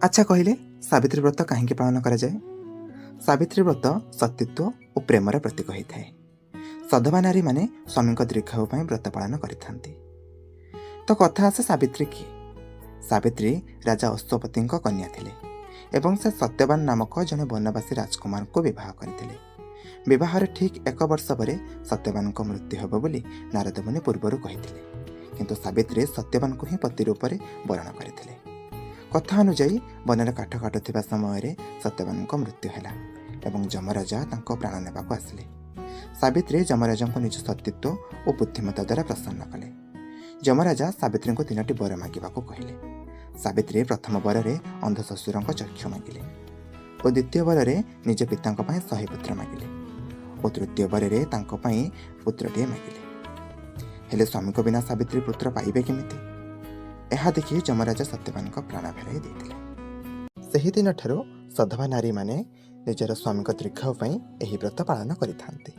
ଆଚ୍ଛା କହିଲେ, ସାବିତ୍ରୀ ବ୍ରତ କାହିଁକି ପାଳନ କରାଯାଏ? ସାବିତ୍ରୀ ବ୍ରତ ସତୀତ୍ୱ ଓ ପ୍ରେମର ପ୍ରତୀକ ହୋଇଥାଏ। ସଧବା ନାରୀମାନେ ସ୍ୱାମୀଙ୍କ ଦୀର୍ଘାୟୁ ପାଇଁ ବ୍ରତ ପାଳନ କରିଥାନ୍ତି। ତ କଥା ଆସେ, ସାବିତ୍ରୀ କିଏ? ସାବିତ୍ରୀ ରାଜା ଅଶ୍ୱପତିଙ୍କ କନ୍ୟା ଥିଲେ ଏବଂ ସେ ସତ୍ୟବାନ ନାମକ ଜଣେ ବନବାସୀ ରାଜକୁମାରଙ୍କୁ ବିବାହ କରିଥିଲେ। ବିବାହର ଠିକ୍ ଏକ ବର୍ଷ ପରେ ସତ୍ୟବାନଙ୍କ ମୃତ୍ୟୁ ହେବ ବୋଲି ନାରଦ ମୁନି ପୂର୍ବରୁ କହିଥିଲେ, କିନ୍ତୁ ସାବିତ୍ରୀ ସତ୍ୟବାନଙ୍କୁ ହିଁ ପତି ରୂପରେ ବରଣ କରିଥିଲେ। କଥା ଅନୁଯାୟୀ ବନରେ କାଠ କାଟୁଥିବା ସମୟରେ ସତ୍ୟବାନଙ୍କ ମୃତ୍ୟୁ ହେଲା ଏବଂ ଯମରାଜା ତାଙ୍କ ପ୍ରାଣ ନେବାକୁ ଆସିଲେ। ସାବିତ୍ରୀ ଯମରାଜାଙ୍କୁ ନିଜ ସତୀତ୍ୱ ଓ ବୁଦ୍ଧିମତ୍ତା ଦ୍ୱାରା ପ୍ରସନ୍ନ କଲେ। ଯମରାଜା ସାବିତ୍ରୀଙ୍କୁ ତିନୋଟି ବର ମାଗିବାକୁ କହିଲେ। ସାବିତ୍ରୀ ପ୍ରଥମ ବରରେ ଅନ୍ଧ ଶ୍ୱଶୁରଙ୍କ ଚକ୍ଷୁ ମାଗିଲେ ଓ ଦ୍ୱିତୀୟ ବରରେ ନିଜ ପିତାଙ୍କ ପାଇଁ 100 ପୁତ୍ର ମାଗିଲେ ଓ ତୃତୀୟ ବରରେ ତାଙ୍କ ପାଇଁ ପୁତ୍ରଟିଏ ମାଗିଲେ। ହେଲେ ସ୍ୱାମୀଙ୍କ ବିନା ସାବିତ୍ରୀ ପୁତ୍ର ପାଇବେ କେମିତି? ଏହା ଦେଖି ଯମରାଜା ସତ୍ୟବାନଙ୍କ ପ୍ରାଣ ଫେରାଇ ଦେଇଥିଲେ। ସେହିଦିନଠାରୁ ସଧବା ନାରୀମାନେ ନିଜର ସ୍ୱାମୀଙ୍କ ଦୀର୍ଘାୟୁ ପାଇଁ ଏହି ବ୍ରତ ପାଳନ କରିଥାନ୍ତି।